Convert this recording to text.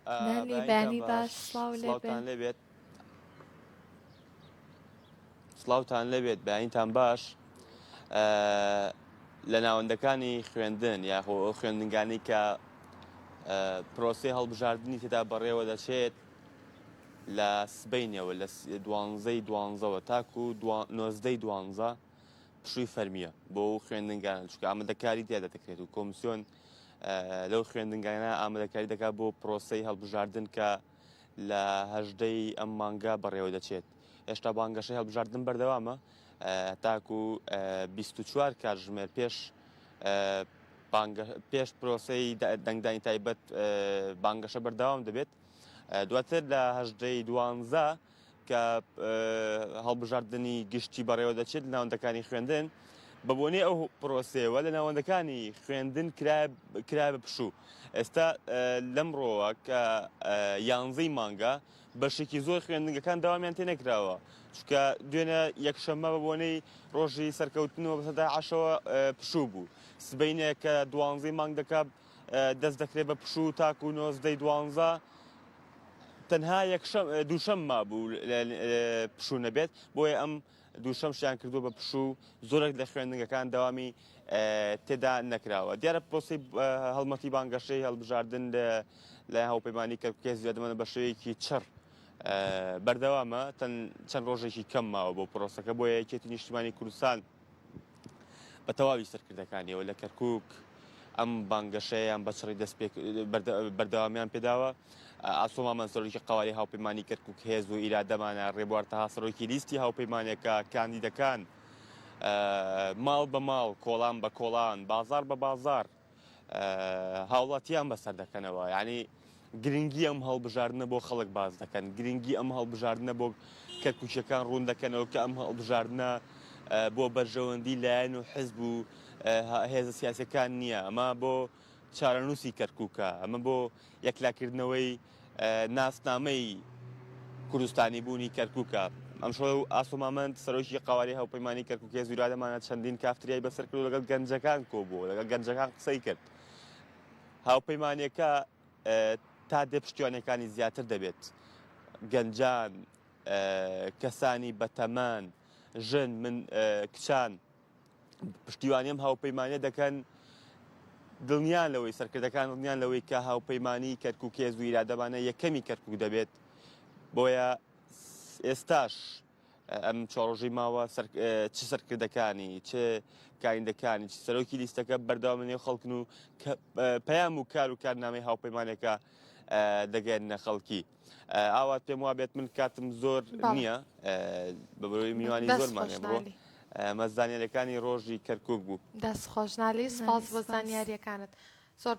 نالی بەیانیتان بەیانی باش باش سڵاو لێ بێ. سڵاوتان لێبێت سڵاوتان لێبێت بەیانیتان باش لە ناوەندەکانی خوێندن یاخۆ ئەو خوێندنگانی کە پرۆسەی هەڵبژاردننی تێدا بەڕێوە دەچێت لە سبینەوە لە دوانزەی دوانزەوە تاکو نۆزدەی دوانزە پشووی فەرمییە بۆ ئەو خوێندنگانە چونکە ئامادەکاری تیادا دەکرێت و کۆمسیۆن لەو خوێندنگانە ئامادەکاری دەکات بۆ پرۆسەی هەڵبژاردن کە لە هەژدەی ئەم مانگە بەڕێوە دەچێت هێشتا بانگەشەی هەڵبژاردن بەردەوامە تاکو 24 کاتژمێر پێش پێش پرۆسەی دەنگدانی تایبەت بانگەشە بەردەوام دەبێت دواتر لە هەژدەی دوانزە کە هەڵبژاردنی گشتی بەڕێوە دەچێت لە ناوەندەکانی خوێندن بە بۆنەی ئەو پرۆسەیەوە لە ناوەندەکانی خوێندن کرا بە پشوو ئێستا لەمڕۆوە کە یانزەی مانگە بەشێکی زۆر خوێندنگەکان داوامیان تێ نەکراوە چونکە دوێنێ یەکشەممە بە بۆنەی ڕۆژی سەرکەوتنەوە بەسەر داعشەوە پشوو بوو سبەینێ کە دوانزەی مانگ دەکات دەست دەکرێت بە پشوو تاکو نۆزدەی دوانزە تەنها یەکشەم دووشەم مابوو پشوو نەبێت بۆیە ئەم دووشەم شیان کردووە بە پشوو زۆرێک لە خوێندنگەکان دەوامی تێدا نەکراوە دیارە پرۆسی هەڵمەتی بانگەشەی هەڵبژاردن لە لە هاوپەیمانی کەرکوکێ زیادمەنە بە شێوەیەکی چڕ بەردەوامە چەند ڕۆژێکی کەم ماوە بۆ پرۆسەکە بۆیە یەکێتی نیشتیمانی کوردستان بە تەواوی سەرکردەکانیەوە لە کەرکوک ئەم بانگەشەیان بە چڕی دەست بەردەوامیان پێداوە. ئاسۆ مامەند سەرۆکی قەوارەی هاوپەیمانی کەرکوک هێز و ئیرادەمانە، ڕێبوار تەها سەرۆکی لیستی هاوپەیمانەکە، کاندیدەکان ماڵ بە ماڵ، کۆڵان بە کۆڵان، بازاڕ بە بازاڕ هاوڵاتیان بەسەر دەکەنەوە یعنی گرنگی ئەم هەڵبژاردنە بۆ خەڵک باس دەکەن گرنگی ئەم هەڵبژاردنە بۆ کەرکوکیەکان ڕوون دەکەنەوە کە ئەم هەڵبژاردنە بۆ بەرژەوەندی لایەن و حزب و هێزە سیاسەکان نییە ئەمە بۆ چارەنووسی کەرکووکە ئەمە بۆ یەکلاکردنەوەی ناسنامەی کوردستانی بوونی کەرکووکە. ئەمشەو ئاسۆ مامەند سەرۆکی قەوارەی هاوپەیمانی کەرکووک هێز ویرادەمانە چەندین کافتریای بەسەر کرد و لەگەڵ گەنجەکان کۆبووەوە لەگەڵ گەنجەکان قسەی کرد. هاوپەیمانیەکە تا دێ پشتیوانیەکانی زیاتر دەبێت. گەنجان، کەسانی بەتەمەن، ژن، من، کچان پشتیوانی ئەم هاوپەیمانیە دەکەن، دڵنیان لەوەی سەرکردەکان دڵنیان لەوەی کە هاوپەیمانی کەرکوک هێز و ئیرادەمانە یەکەمی کەرکوک دەبێت، بۆیە ئێستاش ئەم چوار ڕۆژەی ماوە چ سەرکردەکانی چ کاندەکانی چ سەرۆکی لیستەکە بەردەوام نێو خەڵکن و پەیام و کار و کارنامەی هاوپەیمانەکە دەگەێنە خەڵکی. ئاوات پێم وابێت من کاتم زۆر نییە بە بەرەوەی میوانی زۆرمان بڕۆ ئەمە زانیاریەکانی ڕۆژی کەرکک بوو. دەست خۆش نالی سپاس بۆ زانیاریەکانت زۆر.